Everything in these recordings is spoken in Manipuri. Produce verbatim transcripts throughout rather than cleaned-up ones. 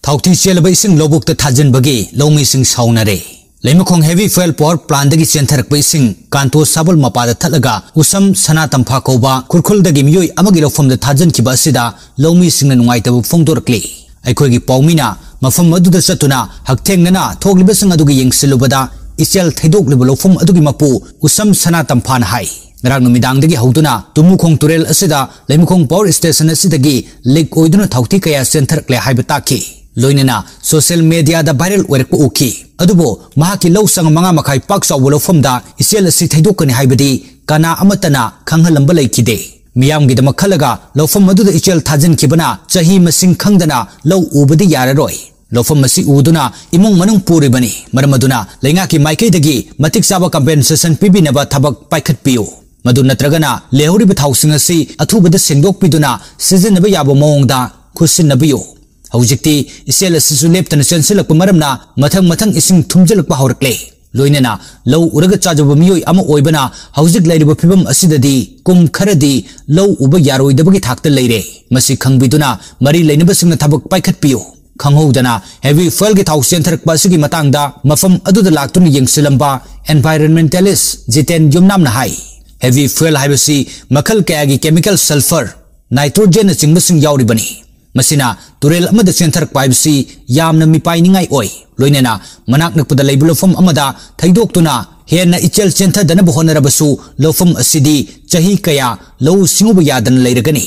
ꯊꯥꯎꯊꯤ ꯆꯦꯜꯂꯕ ꯏꯁꯤꯡ ꯂꯧꯕꯨꯛꯇ ꯊꯥꯖꯤꯟꯕꯒꯤ ꯂꯧꯃꯤꯁꯤꯡ ꯁꯥꯎꯅꯔꯦ꯫ ꯂꯩꯃꯈꯣꯡ ꯍꯦꯚꯤ ꯐ꯭ꯌꯨꯑꯦꯜ ꯄꯋꯥꯔ ꯄ꯭ꯂꯥꯟꯗꯒꯤ ꯆꯦꯟꯊꯔꯛꯄ ꯏꯁꯤꯡ ꯀꯥꯟꯇꯣ ꯁꯥꯕꯜ ꯃꯄꯥꯗ ꯊꯠꯂꯒ ꯎꯁꯝ ꯁꯅꯥ ꯇꯝꯐꯥ ꯀꯧꯕ ꯈꯨꯔꯈꯨꯜꯗꯒꯤ ꯃꯤꯑꯣꯏ ꯑꯃꯒꯤ ꯂꯧꯐꯝꯗ ꯊꯥꯖꯤꯟꯈꯤꯕ ꯑꯁꯤꯗ ꯂꯧꯃꯤꯁꯤꯡꯅ ꯅꯨꯡꯉꯥꯏꯇꯕ ꯐꯣꯡꯗꯣꯔꯛꯂꯤ꯫ ꯑꯩꯈꯣꯏꯒꯤ ꯄꯥꯎꯃꯤꯅ ꯃꯐꯝ ꯑꯗꯨꯗ ꯆꯠꯇꯨꯅ ꯍꯛꯊꯦꯡꯅꯅ ꯊꯣꯛꯂꯤꯕꯁꯤꯡ ꯑꯗꯨꯒꯤ ꯌꯦꯡꯁꯤꯜꯂꯨꯕꯗ ꯏꯆꯦꯜ ꯊꯩꯗꯣꯛꯂꯤꯕ ꯂꯧꯐꯝ ꯑꯗꯨꯒꯤ ꯃꯄꯨ ꯎꯁꯝ ꯁꯅꯥ ꯇꯝꯐꯥꯅ ꯍꯥꯏ, ꯉꯔꯥꯡ ꯅꯨꯃꯤꯗꯥꯡꯗꯒꯤ ꯍꯧꯗꯨꯅ ꯇꯨꯃꯨꯈꯣꯡ ꯇꯨꯔꯦꯜ ꯑꯁꯤꯗ ꯂꯩꯃꯈꯣꯡ ꯄꯋꯥꯔ ꯁ꯭ꯇꯦꯁꯟ ꯑꯁꯤꯗꯒꯤ ꯂꯤꯛ ꯑꯣꯏꯗꯨꯅ ꯊꯥꯎꯊꯤ ꯀꯌꯥ ꯆꯦꯟꯊꯔꯛꯂꯦ ꯍꯥꯏꯕ ꯇꯥꯛꯈꯤ꯫ ꯂꯣꯏꯅꯅ ꯁꯣꯁꯤꯌꯦꯜ ꯃꯦꯗꯤꯌꯥꯗ ꯚꯥꯏꯔꯦꯜ ꯑꯣꯏꯔꯛꯄ ꯎꯈꯤ꯫ ꯑꯗꯨꯕꯨ ꯃꯍꯥꯛꯀꯤ ꯂꯧ ꯁꯪ ꯃꯉꯥ ꯃꯈꯥꯏ ꯄꯥꯛ ꯆꯥꯎꯕ ꯂꯧꯐꯝꯗ ꯏꯆꯦꯜ ꯑꯁꯤ ꯊꯩꯗꯣꯛꯀꯅꯤ ꯍꯥꯏꯕꯗꯤ ꯀꯅꯥ ꯑꯃꯠꯇꯅ ꯈꯪꯍꯜꯂꯝꯕ ꯂꯩꯈꯤꯗꯦ꯫ ꯃꯤꯌꯥꯝꯒꯤꯗꯃꯛ ꯈꯜꯂꯒ ꯂꯧꯐꯝ ꯑꯗꯨꯗ ꯏꯆꯦꯜ ꯊꯥꯖꯤꯟꯈꯤꯕꯅ ꯆꯍꯤ ꯃꯁꯤꯡ ꯈꯪꯗꯅ ꯂꯧ ꯎꯕꯗꯤ ꯌꯥꯔꯔꯣꯏ꯫ ꯂꯧꯐꯝ ꯑꯁꯤ ꯎꯗꯨꯅ ꯏꯃꯨꯡ ꯃꯅꯨꯡ ꯄꯨꯔꯤꯕꯅꯤ꯫ ꯃꯔꯝ ꯑꯗꯨꯅ ꯂꯩꯉꯥꯛꯀꯤ ꯃꯥꯏꯀꯩꯗꯒꯤ ꯃꯇꯤꯛ ꯆꯥꯕ ꯀꯝꯄꯦꯟꯁꯦꯁꯟ ꯄꯤꯕꯤꯅꯕ ꯊꯕꯛ ꯄꯥꯏꯈꯠꯄꯤꯌꯨ꯫ ꯃꯗꯨ ꯅꯠꯇ꯭ꯔꯒꯅ ꯂꯩꯍꯧꯔꯤꯕ ꯊꯥꯎꯁꯤꯡ ꯑꯁꯤ ꯑꯊꯨꯕꯗ ꯁꯦꯡꯗꯣꯛꯄꯤꯗꯨꯅ ꯁꯤꯖꯤꯟꯅꯕ ꯌꯥꯕ ꯃꯑꯣꯡꯗ ꯈꯨꯠꯁꯤꯟꯅꯕꯤꯌꯨ꯫ ꯍꯧꯖꯤꯛꯇꯤ ꯏꯆꯦꯜ ꯑꯁꯤꯁꯨ ꯂꯦꯞꯇꯅ ꯆꯦꯟꯁꯤꯜꯂꯛꯄ ꯃꯔꯝꯅ ꯃꯊꯪ ꯃꯊꯪ ꯏꯁꯤꯡ ꯊꯨꯝꯖꯤꯜꯂꯛꯄ ꯍꯧꯔꯛꯂꯦ꯫ ꯂꯣꯏꯅꯅ ꯂꯧ ꯎꯔꯒ ꯆꯥꯖꯕ ꯃꯤꯑꯣꯏ ꯑꯃ ꯑꯣꯏꯕꯅ ꯍꯧꯖꯤꯛ ꯂꯩꯔꯤꯕ ꯐꯤꯕꯝ ꯑꯁꯤꯗꯗꯤ ꯀꯨꯝ ꯈꯔꯗꯤ ꯂꯧ ꯎꯕ ꯌꯥꯔꯣꯏꯗꯕꯒꯤ ꯊꯥꯛꯇ ꯂꯩꯔꯦ꯫ ꯃꯁꯤ ꯈꯪꯕꯤꯗꯨꯅ ꯃꯔꯤ ꯂꯩꯅꯕꯁꯤꯡꯅ ꯊꯕꯛ ꯄꯥꯏꯈꯠꯄꯤꯌꯨ꯫ ꯈꯪꯍꯧꯗꯅ ꯍꯦꯚꯤ ꯐ꯭ꯌꯨꯑꯦꯜꯒꯤ ꯊꯥꯎ ꯆꯦꯟꯊꯔꯛꯄ ꯑꯁꯤꯒꯤ ꯃꯇꯥꯡꯗ ꯃꯐꯝ ꯑꯗꯨꯗ ꯂꯥꯛꯇꯨꯅ ꯌꯦꯡꯁꯤꯜꯂꯝꯕ ꯑꯦꯟꯚꯥꯏꯔꯟꯃꯦꯟꯇꯦꯂꯤꯁ ꯖꯤꯇꯦꯟ ꯌꯨꯝꯅꯥꯝꯅ ꯍꯥꯏ, ꯍꯦꯚꯤ ꯐ꯭ꯌꯨꯑꯦꯜ ꯍꯥꯏꯕꯁꯤ ꯃꯈꯜ ꯀꯌꯥꯒꯤ ꯀꯦꯃꯤꯀꯦꯜ, ꯁꯜꯐꯔ, ꯅꯥꯏꯇ꯭ꯔꯣꯖꯦꯟꯅꯆꯤꯡꯕꯁꯤꯡ ꯌꯥꯎꯔꯤꯕꯅꯤ꯫ ꯃꯁꯤꯅ ꯇꯨꯔꯦꯜ ꯑꯃꯗ ꯆꯦꯟꯊꯔꯛꯄ ꯍꯥꯏꯕꯁꯤ ꯌꯥꯝꯅ ꯃꯤꯄꯥꯏꯅꯤꯡꯉꯥꯏ ꯑꯣꯏ꯫ ꯂꯣꯏꯅꯅ ꯃꯅꯥꯛ ꯅꯛꯄꯗ ꯂꯩꯕ ꯂꯧꯐꯝ ꯑꯃꯗ ꯊꯩꯗꯣꯛꯇꯨꯅ ꯍꯦꯟꯅ ꯏꯆꯦꯜ ꯆꯦꯟꯊꯗꯅꯕ ꯍꯣꯠꯅꯔꯕꯁꯨ ꯂꯧꯐꯝ ꯑꯁꯤꯗꯤ ꯆꯍꯤ ꯀꯌꯥ ꯂꯧꯎ ꯁꯤꯡꯎꯕ ꯌꯥꯗꯅ ꯂꯩꯔꯒꯅꯤ꯫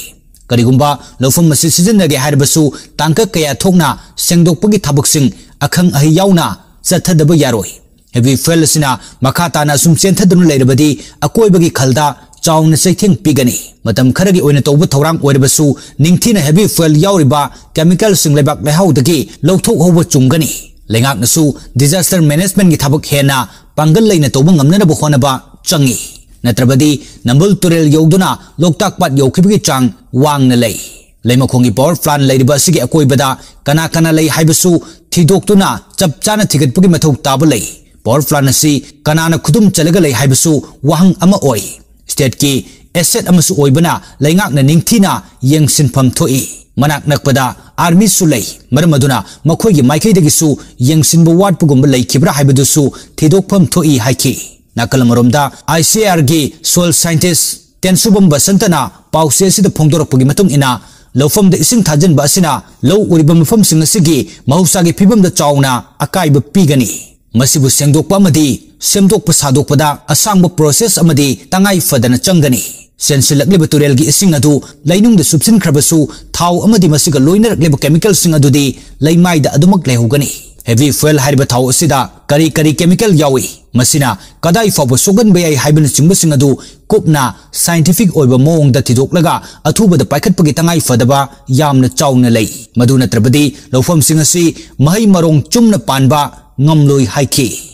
ꯀꯔꯤꯒꯨꯝꯕ ꯂꯧꯐꯝ ꯑꯁꯤ ꯁꯤꯖꯤꯟꯅꯒꯦ ꯍꯥꯏꯔꯕꯁꯨ ꯇꯥꯡꯀꯛ ꯀꯌꯥ ꯊꯣꯛꯅ ꯁꯦꯡꯗꯣꯛꯄꯒꯤ ꯊꯕꯛꯁꯤꯡ ꯑꯈꯪ ꯑꯍꯩ ꯌꯥꯎꯅ ꯆꯠꯊꯗꯕ ꯌꯥꯔꯣꯏ꯫ ꯍꯦꯚꯤ ꯐ꯭ꯌꯨꯑꯦꯜ ꯑꯁꯤꯅ ꯃꯈꯥ ꯇꯥꯅ ꯑꯁꯨꯝ ꯆꯦꯟꯊꯗꯨꯅ ꯂꯩꯔꯕꯗꯤ ꯑꯀꯣꯏꯕꯒꯤ ꯈꯜꯗ ꯆꯥꯎꯅ ꯆꯩꯊꯦꯡ ꯄꯤꯒꯅꯤ꯫ ꯃꯇꯝ ꯈꯔꯒꯤ ꯑꯣꯏꯅ ꯇꯧꯕ ꯊꯧꯔꯥꯡ ꯑꯣꯏꯔꯕꯁꯨ ꯅꯤꯡꯊꯤꯅ ꯍꯦꯚꯤ ꯐ꯭ꯌꯨꯑꯦꯜ ꯌꯥꯎꯔꯤꯕ ꯀꯦꯃꯤꯀꯦꯜꯁꯤꯡ ꯂꯩꯕꯥꯛ ꯂꯩꯍꯥꯎꯗꯒꯤ ꯂꯧꯊꯣꯛꯍꯧꯕ ꯆꯨꯝꯒꯅꯤ꯫ ꯂꯩꯉꯥꯛꯅꯁꯨ ꯗꯤꯖꯥꯁꯇꯔ ꯃꯦꯅꯦꯖꯃꯦꯟꯠꯀꯤ ꯊꯕꯛ ꯍꯦꯟꯅ ꯄꯥꯡꯒꯜ ꯂꯩꯅ ꯇꯧꯕ ꯉꯝꯅꯅꯕ ꯍꯣꯠꯅꯕ ꯆꯪꯏ꯫ ꯅꯠꯇ꯭ꯔꯕꯗꯤ ꯅꯝꯕꯨꯜ ꯇꯨꯔꯦꯜ ꯌꯧꯗꯨꯅ ꯂꯣꯛꯇꯥꯛ ꯄꯥꯠ ꯌꯧꯈꯤꯕꯒꯤ ꯆꯥꯡ ꯋꯥꯡꯅ ꯂꯩ꯫ ꯂꯩꯃꯈꯣꯡꯒꯤ ꯄꯥꯋꯔ ꯄ꯭ꯂꯥꯟ ꯂꯩꯔꯤꯕ ꯑꯁꯤꯒꯤ ꯑꯀꯣꯏꯕꯗ ꯀꯅꯥ ꯀꯅꯥ ꯂꯩ ꯍꯥꯏꯕꯁꯨ ꯊꯤꯗꯣꯛꯇꯨꯅ ꯆꯞ ꯆꯥꯅ ꯊꯤꯒꯠꯄꯒꯤ ꯃꯊꯧ ꯇꯥꯕ ꯂꯩ꯫ ꯄꯥꯋꯔ ꯄ꯭ꯂꯥꯟ ꯑꯁꯤ ꯀꯅꯥꯅ ꯈꯨꯗꯨꯝ ꯆꯜꯂꯒ ꯂꯩ ꯍꯥꯏꯕꯁꯨ ꯋꯥꯍꯪ ꯑꯃ ꯑꯣꯏ꯫ ꯁ꯭ꯇꯦꯠꯀꯤ ꯑꯦꯁꯦꯠ ꯑꯃꯁꯨ ꯑꯣꯏꯕꯅ ꯂꯩꯉꯥꯛꯅ ꯅꯤꯡꯊꯤꯅ ꯌꯦꯡꯁꯤꯟꯐꯝ ꯊꯣꯛꯏ꯫ ꯃꯅꯥꯛ ꯅꯛꯄꯗ ꯑꯥꯔꯃꯤꯁꯨ ꯂꯩ꯫ ꯃꯔꯝ ꯑꯗꯨꯅ ꯃꯈꯣꯏꯒꯤ ꯃꯥꯏꯀꯩꯗꯒꯤꯁꯨ ꯌꯦꯡꯁꯤꯟꯕ ꯋꯥꯠꯄꯒꯨꯝꯕ ꯂꯩꯈꯤꯕ꯭ꯔꯥ ꯍꯥꯏꯕꯗꯨꯁꯨ ꯊꯤꯗꯣꯛꯐꯝ ꯊꯣꯛꯏ ꯍꯥꯏꯈꯤ꯫ ꯅꯥꯀꯜ ꯑꯃꯔꯣꯝꯗ, ICARꯒꯤ soil scientist ꯇꯦꯟꯁꯨꯕꯝ ꯕꯁꯟꯇꯅ ꯄꯥꯎꯆꯦ ꯑꯁꯤꯗ ꯐꯣꯡꯗꯣꯔꯛꯄꯒꯤ ꯃꯇꯨꯡ ꯏꯟꯅ, ꯂꯧꯐꯝꯗ ꯏꯁꯤꯡ ꯊꯥꯖꯤꯟꯕ ꯑꯁꯤꯅ ꯂꯧ ꯎꯔꯤꯕ ꯃꯐꯝꯁꯤꯡ ꯑꯁꯤꯒꯤ ꯃꯍꯧꯁꯥꯒꯤ ꯐꯤꯕꯝꯗ ꯆꯥꯎꯅ ꯑꯀꯥꯏꯕ ꯄꯤꯒꯅꯤ꯫ ꯃꯁꯤꯕꯨ ꯁꯦꯡꯗꯣꯛꯄ ꯑꯃꯗꯤ ꯁꯦꯝꯗꯣꯛꯄ ꯁꯥꯗꯣꯛꯄꯗ ꯑꯁꯥꯡꯕ process ꯑꯃꯗꯤ ꯇꯉꯥꯏ ꯐꯗꯅ ꯆꯪꯒꯅꯤ꯫ ꯆꯦꯟꯁꯤꯜꯂꯛꯂꯤꯕ ꯇꯨꯔꯦꯜꯒꯤ ꯏꯁꯤꯡ ꯑꯗꯨ ꯂꯩꯅꯨꯡꯗ ꯆꯨꯞꯁꯤꯟꯈ꯭ꯔꯕꯁꯨ, ꯊꯥꯎ ꯑꯃꯗꯤ ꯃꯁꯤꯒ ꯂꯣꯏꯅꯔꯛꯂꯤꯕ chemicalꯁꯤꯡ ꯑꯗꯨꯗꯤ ꯂꯩꯃꯥꯏꯗ ꯑꯗꯨꯃꯛ ꯂꯩꯍꯧꯒꯅꯤ꯫ Heavy fuel ꯍꯥꯏꯔꯤꯕ ꯊꯥꯎ ꯑꯁꯤꯗ ꯀꯔꯤ ꯀꯔꯤ chemical ꯌꯥꯎꯏ, ꯃꯁꯤꯅ ꯀꯗꯥꯏ ꯐꯥꯎꯕ ꯁꯣꯛꯍꯟꯕ ꯌꯥꯏ ꯍꯥꯏꯕꯅꯆꯤꯡꯕꯁꯤꯡ ꯑꯗꯨ ꯀꯨꯞꯅ scientific ꯑꯣꯏꯕ ꯃꯑꯣꯡꯗ ꯊꯤꯗꯣꯛꯂꯒ ꯑꯊꯨꯕꯗ ꯄꯥꯏꯈꯠꯄꯒꯤ ꯇꯉꯥꯏ ꯐꯗꯕ ꯌꯥꯝꯅ ꯆꯥꯎꯅ ꯂꯩ꯫ ꯃꯗꯨ ꯅꯠꯇ꯭ꯔꯕꯗꯤ ꯂꯧꯐꯝꯁꯤꯡ ꯑꯁꯤ ꯃꯍꯩ ꯃꯔꯣꯡ ꯆꯨꯝꯅ ꯄꯥꯟꯕ ꯉꯝꯂꯣꯏ ꯍꯥꯏꯈꯤ꯫